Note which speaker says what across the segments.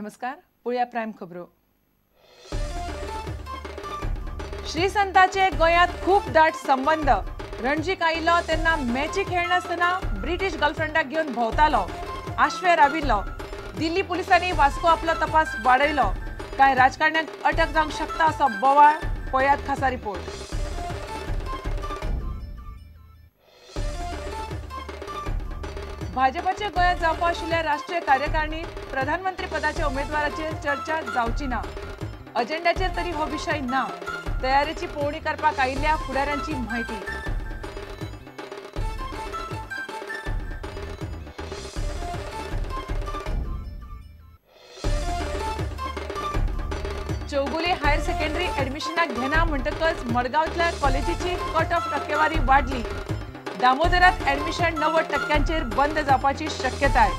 Speaker 1: नमस्कार, पळोवया प्रायम खबरो. श्रीसंताचे गोंयांत खूब दाट संबंद. रणजीक आयिल्लो तेन्ना मॅची खेळनासतना ब्रिटीश गर्लफ्रेंडाक घेवन भोंवतालो, आशवे राविल्लो. दिल्ली पुलिसांनी वास्को आपलो तपास वाडयलो. कांय राजकारण्यांक अटक जावंक शकता असो बोवाळ. पळयात खासा रिपोर्ट. भाजपाचे गोंयांत जावपा आशिल्ल्या राष्ट्रीय कार्यकारिणीत प्रधानमंत्री पदाच्या उमेदवाराचेर चर्चा जावची ना. अजेंडाचेर तरी हो विशय ना. तयारेची पळोवणी करपाक आयिल्ल्या फुडाऱ्यांची म्हायती. चौगुले हायर सेकंडरी ऍडमिशनाक घेना म्हणटकच मडगांवतल्या कॉलेजीची कट ऑफ टक्केवारी वाडली. दामोदरात ऍडमिशन 90% बंद जावपाची शक्यताय.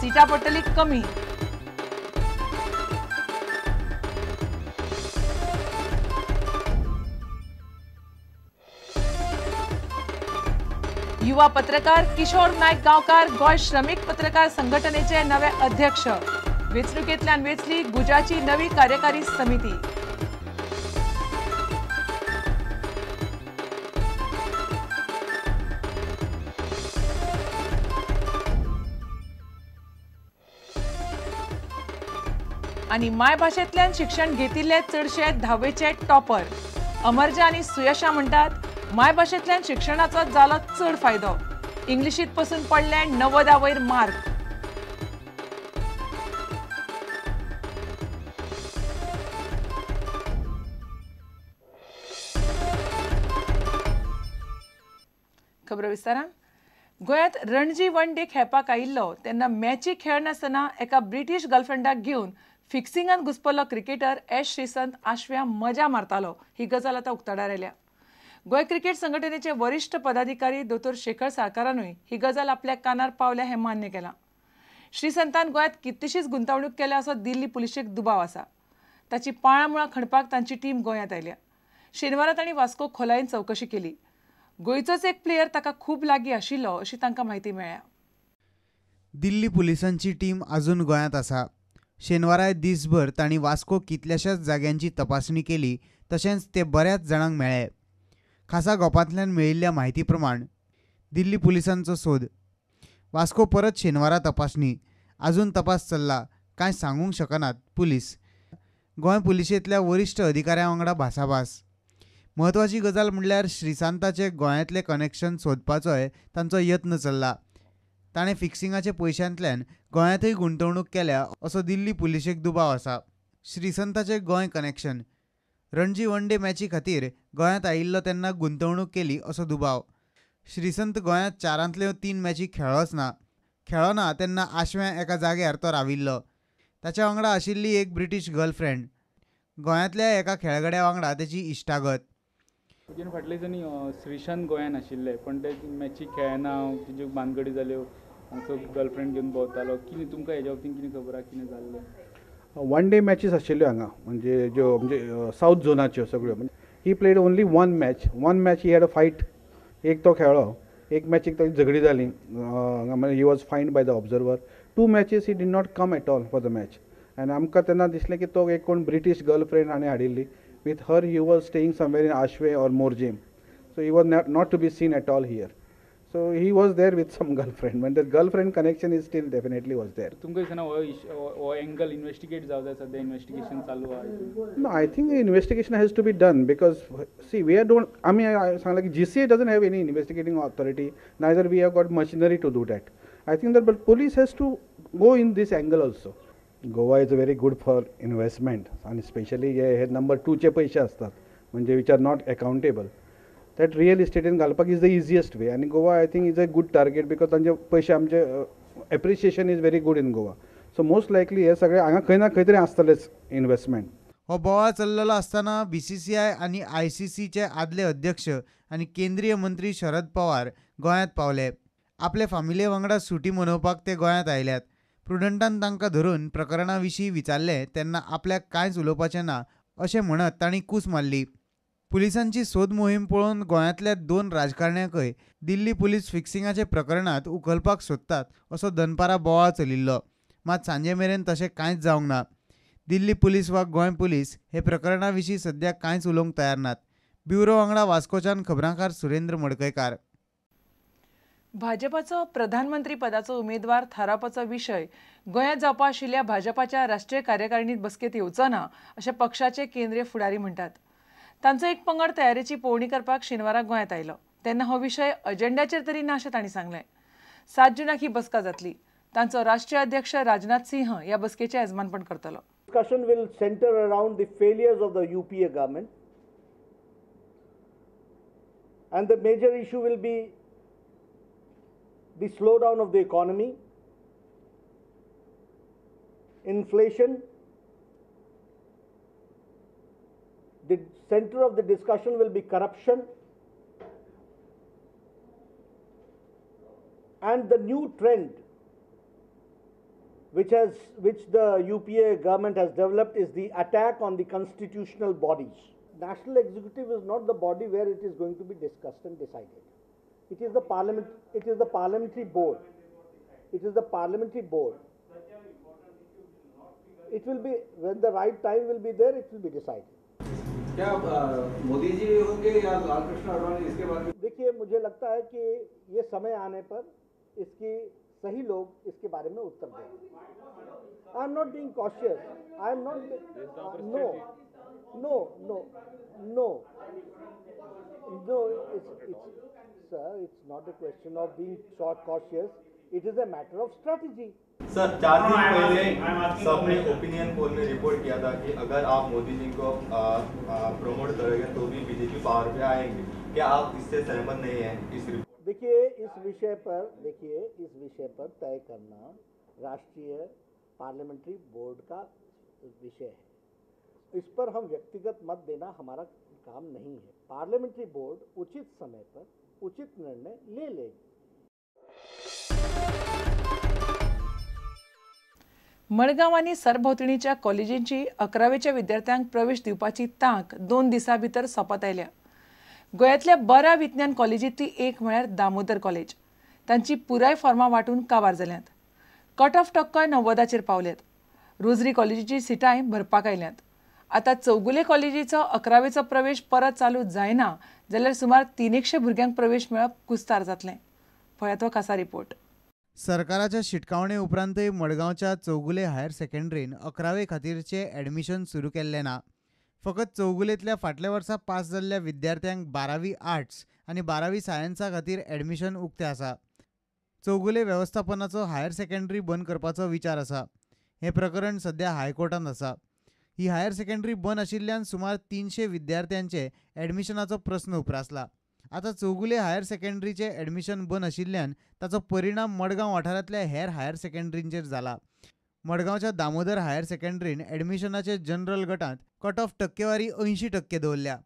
Speaker 1: सिटां पडटली कमी. युवा पत्रकार किशोर नायक गांवकार गोंय श्रमीक पत्रकार संघटनेचे नवे अध्यक्ष. वेंचणुकेंतल्यान वेंचली गुजाची नवी कार्यकारी समिती. आनी मायभाशेंतल्यान शिक्षण घेतिल्ले चडशे धावेचे टॉपर. अमरजा आनी सुयशा म्हणटात मायभाशेंतल्यान शिक्षणाचो जालो चड फायदो. इंग्लिशींत पसून पडले 90 वयर मार्क. खबरो विस्तारान. गोंयांत रणजी वन डे खेळपाक आयिल्लो तेन्ना मॅची खेळनासतना एका ब्रिटीश गर्लफ्रेंडाक घेवन फिक्सिंगान घुसपल्लो क्रिकेटर एस श्रीसंत आशव्या मजा मारतालो. ही गजाल आतां उक्ताडार आयल्या. गोंय क्रिकेट संघटनेचे वरिश्ठ पदाधिकारी दोतोर शेखर साळकारानूय ही गजाल आपल्या कानार पावल्या हें मान्य केलां. श्रीसंतान गोंयांत कितलीशीच गुंतवणूक केल्या असो दिल्ली पुलिशेक दुबाव आसा. ताची पाळां मुळां खणपाक तांची टीम गोंयांत आयल्या. शेनवारा तांणी वास्को खोलायेन चवकशी केली. गोंयचोच एक प्लेयर ताका खूब लागीं आशिल्लो अशी तांकां म्हायती मेळ्ळ्या.
Speaker 2: दिल्ली पुलिसांची टीम अजून गोंयांत आसा. शेनवाराय दिसभर तांणी वास्को कितल्याशाच जाग्यांची तपासणी केली, तशेंच ते बऱ्याच जाणांक मेळ्ळे. खासा गोपांतल्यान मेळिल्ल्या म्हायती प्रमाण दिल्ली पुलिसांचो सोद. वास्को परत शेनवारा तपासणी, अजून तपास चल्ला, कांय सांगूंक शकनात पुलीस. गोंय पुलिशेंतल्या वरिश्ठ अधिकाऱ्यां वांगडा भासाभास. म्हत्वाची गजाल म्हणल्यार श्रीसंताचे गोंयांतले कनेक्शन सोदपाचोय तांचो यत्न चल्ला. ताणें फिक्सिंगाच्या पयशांतल्यान गोंयांतय गुंतवणूक केल्या असो दिल्ली पुलिशेक दुबाव आसा. श्रीसंताचे Goa connection Ranji one day मॅची खातीर गोंयांत आयिल्लो तेन्ना गुंतवणूक केली असो दुबाव. श्रीसंत गोंयांत 4 3 मॅची खेळ्ळोच ना. खेळ्ळो ना तेन्ना आशव्यां एका जाग्यार तो राविल्लो. ताच्या वांगडा आशिल्ली एक ब्रिटीश गर्लफ्रेंड. गोंयांतल्या एका खेळगड्या वांगडा ताची इश्टागत.
Speaker 3: फाटले दिसांनी श्रीसंत गोंयांत आशिल्ले, पण ते मॅची खेळना, तेज्यो भानगडी जाल्यो, असो गर्लफ्रेंड घेवन भोंवतालो. कितें तुमकां हेज्या बाबतीन कितें खबर आसा, कितें जाल्लें?
Speaker 4: वन डे मॅचीस आशिल्ल्यो हांगा, म्हणजे ज्यो म्हणजे सावथ झोनाच्यो सगळ्यो. He played only one match. One match he had a fight. एक तो खेळ्ळो, एक मॅचीक ताची झगडी जाली, he was fined by the observer. 2 matches he did not come at all for the match. आनी आमकां तेन्ना दिसलें की तो एक कोण ब्रिटीश गर्लफ्रेंड हाणें हाडिल्ली. With her he was staying somewhere in Ashwem or Morjim. So he was not to be seen at all here. So he was there with some girlfriend. When the girlfriend connection is still definitely was there.
Speaker 3: तुमकां दिसना हो angle investigate जावं जाय? सद्या investigation चालू आहा.
Speaker 4: No, I think investigation has to be done because see, we are don't, आमी सांगलां की GCA doesn't have any investigating authority, neither we have got machinery to do that. I think that but police has to go in this angle also. Goa is very good for investment आनी specially हे number 2चे पयशे आसतात म्हणजे which are not accountable, that real इस्टेटीन घालपाक is the easiest वे. आनी Goa I think is a good target because तांचे पयशे आमचे appreciation is very good in Goa. So most likely हे सगळे हांगा खंय ना खंय तरी आसतलेच इन्वेस्टमेंट.
Speaker 2: हो बोवाळ चल्लेलो आसतना BCCI आनी ICCचे आदले अध्यक्ष आनी केंद्रीय मंत्री शरद पवार गोंयांत पावले. आपले फामिले वांगडा सुटी मनोवपाक ते गोंयांत आयल्यात. प्रुडंटान तांकां धरून प्रकरणा विशीं विचारलें तेन्ना आपल्याक कांयच उलोवपाचें ना अशें म्हणत तांणी कूस मारली. पुलिसांची सोद मोहीम पळोवन गोंयांतल्या 2 राजकारण्यांकय दिल्ली पुलीस फिक्सिंगाचे प्रकरणात उखलपाक सोदतात असो दनपारा बोवाळ चलिल्लो. मात सांजे मेरेन तशें कांयच जावंक ना. दिल्ली पुलीस वा गोंय पुलीस हे प्रकरणा विशीं सध्या कांयच उलोवंक तयार नात. ब्युरो वांगडा वास्कोच्यान खबरांकार सुरेंद्र मडकयकार.
Speaker 1: भाजपाचो प्रधानमंत्री पदाचो उमेदवार थारावपाचो विशय गोंयांत जावपा आशिल्ल्या भाजपाच्या राष्ट्रीय कार्यकारिणीत बसकेंत येवचो ना अशें पक्षाचे केंद्रीय फुडारी म्हणटात. तांचो एक पंगड तयारेची पळोवणी करपाक शेनवारा गोंयांत आयलो तेन्ना हो विशय अजेंड्याचेर तरी ना अशें तांणी सांगलें. 7 जूनाक ही बसका जातली. तांचो राष्ट्रीय अध्यक्ष राजनाथ सिंह ह्या बसकेचें येजमानपण करतलो.
Speaker 5: Discussion will center around the failures of the UPA government, and the major issue will be the slowdown of the economy, inflation. The center of the discussion will be corruption and the new trend which the UPA government has developed is the attack on the constitutional bodies. National executive is not the body where it is going to be discussed and decided. It is the parliament. It is the parliamentary board. It is the parliamentary board. It will be when the right time will be there. It will be decided.
Speaker 6: क्या मोदी जी होंगे या लाल कृष्ण आडवाणी इसके बारे में?
Speaker 5: देखिए, मुझे लगता है कि ये समय आने पर इसकी सही लोग इसके बारे में उत्तर देंगे. I am not being cautious. I am not. No, no, no, no, no. It's sir, it's not a question of being short cautious. It is a matter of strategy.
Speaker 7: Sir, 4 दिन पहले सबने ओपिनियन पोल में report किया था कि अगर आप मोदी जी को promote करोगे तो भी बीजेपी पावर पे आएंगे. क्या आप इससे सहमत नहीं हैं इस रिपोर्ट?
Speaker 5: देखिए, इस विषय पर तय करना राष्ट्रीय पार्लियामेंट्री बोर्ड का विषय है. इस पर हम व्यक्तिगत मत देना हमारा काम नहीं है. पार्लियामेंट्री बोर्ड उचित समय पर उचित निर्णय ले लेगी.
Speaker 1: मडगांव आनी सरभोंवतणीच्या कॉलेजींची 11वेच्या विद्यार्थ्यांक प्रवेश दिवपाची तांक 2 दिसां भितर सोंपत आयल्या. गोंयांतल्या 12 विज्ञान कॉलेजींतली एक म्हळ्यार दामोदर कॉलेज. तांची पुराय फॉर्मां वांटून काबार जाल्यांत. कट ऑफ टक्कोय 90चेर पावल्यात. रोजरी कॉलेजीची सिटांय भरपाक आयल्यांत. आतां चौगुले कॉलेजीचो 11वेचो प्रवेश परत चालू जायना जाल्यार सुमार 300 भुरग्यांक प्रवेश मेळप कुस्तार जातलें. पळयात हो खासा रिपोर्ट.
Speaker 2: सरकाराच्या शिटकावणे उपरांतय मडगांवच्या चौगुले हायर सेकंडरीन 11वे खातीरचे ॲडमिशन सुरू केल्लें ना. फकत चौगुलेंतल्या फाटल्या वर्सा पास जाल्ल्या विद्यार्थ्यांक 12वी आर्ट्स आनी 12वी सायन्सा खातीर ॲडमिशन उक्तें आसा. चौगुले वेवस्थापनाचो हायर सेकंडरी बंद करपाचो विचार आसा. हें प्रकरण सध्या हायकोर्टांत आसा. ही हायर सेकंडरी बंद आशिल्ल्यान सुमार 300 विद्यार्थ्यांचे ॲडमिशनाचो प्रस्न उप्रासला. आतां चौगुले हायर सेकंडरीचे ॲडमिशन बंद आशिल्ल्यान ताचो परिणाम मडगांव वाठारांतल्या हेर हायर सेकंडरींचेर जाला. मडगांवच्या दामोदर हायर सेकंडरीन ॲडमिशनाचे जनरल गटांत कट ऑफ टक्केवारी 80% दवरल्या.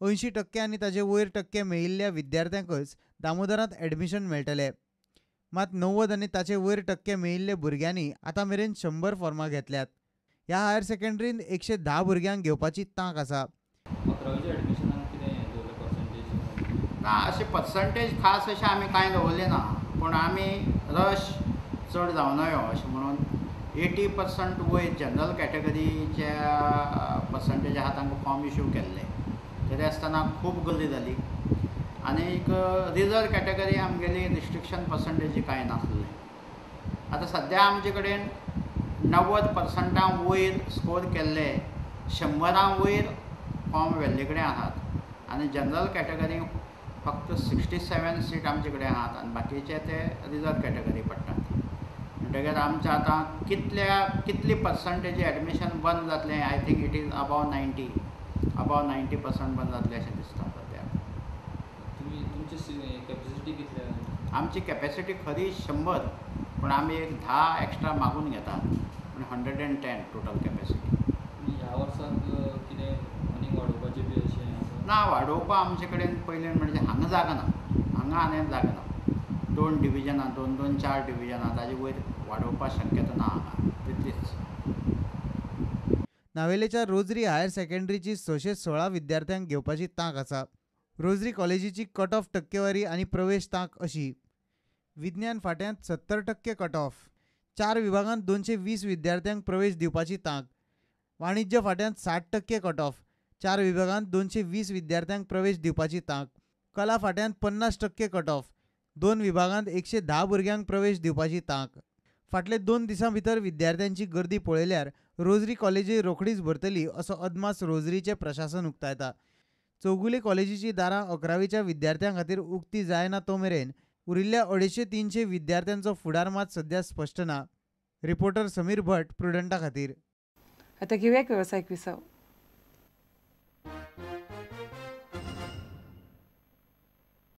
Speaker 2: 80% आनी ताजे वयर टक्के मेळिल्ल्या विद्यार्थ्यांकच दामोदरांत ॲडमिशन मेळटलें. मात 90 आनी ताचे वयर टक्के मेळिल्ले भुरग्यांनी आतां मेरेन 100 फॉर्मां घेतल्यात. ह्या हायर सेकंडरीन 110 भुरग्यांक घेवपाची तांक आसा.
Speaker 8: ना, अशें पर्संटेज खास अशें आमी कांय दवरलें ना, पूण आमी रश चड जावं नयो अशें म्हणून 80% वयर जनरल कॅटेगरीच्या पर्संटेज आहा तांकां फॉर्म इश्यू केल्ले. तरी आसतना खूब गर्दी जाली आनीक रिजर्व कॅटेगरी आमगेली रिस्ट्रिक्शन पर्संटेजी कांय नासलें. आतां सद्या आमचे कडेन 90% वयर स्कोर केल्ले 100 वयर फॉर्म व्हेल्ले कडेन आहात आनी जनरल कॅटेगरी फक्त 67 सीट आमचे कडेन आहात आनी बाकीचे ते रिजर्व कॅटेगरी पडटात. म्हणटकीर आमचें आतां कितली पर्संटेज एडमिशन बंद जातलें, I think it is above 90% बंद जातलें अशें दिसता सद्या.
Speaker 3: तुमची कॅपॅसिटी कितली?
Speaker 8: आमची कॅपॅसिटी खरी 100, पूण आमी एक 10 एक्स्ट्रा मागून घेतात, पूण 110 टोटल कॅपॅसिटी.
Speaker 3: ह्या वर्साक कितें आनीक वाडोवपाचें बी अशें आसा?
Speaker 8: ना, वाडोवपा आमचे कडेन पयलीं म्हणजे हांगा जागा ना, हांगा आनी जागा ना. 2 डिविजनां, 2, 2, 4 डिविजनां, ताजे वयर वाडोवपाक शक्यता ना हांगा तितलीच.
Speaker 2: नावेलेच्या रोजरी हायर सेकंडरीची 616 विद्यार्थ्यांक घेवपाची तांक आसा. रोजरी कॉलेजीची कट ऑफ टक्केवारी आनी प्रवेश तांक अशी: विज्ञान फाट्यांत 70% कट ऑफ, 4 विभागांत 220 विद्यार्थ्यांक प्रवेश दिवपाची तांक. वाणिज्य फाट्यांत 60% कट ऑफ. 4 विभागांत 220 विद्यार्थ्यांक प्रवेश दिवपाची तांक. कला फाट्यांत 50% कट ऑफ. 2 विभागांत 110 भुरग्यांक प्रवेश दिवपाची तांक. फाटले 2 दिसां भितर विद्यार्थ्यांची गर्दी पळयल्यार रोजरी कॉलेजूय रोखडीच भरतली असो अदमास रोजरीचें प्रशासन उक्तायता. चौगुले कॉलेजीची दारां 11वीच्या विद्यार्थ्यां खातीर उक्ती जायना तो मेरेन उरिल्ल्या 250-300 विद्यार्थ्यांचो फुडार मात सध्या स्पश्ट ना. रिपोर्टर समीर भट, प्रुडंटा खातीर.
Speaker 1: आतां घेवया एक वेवसायीक विसव.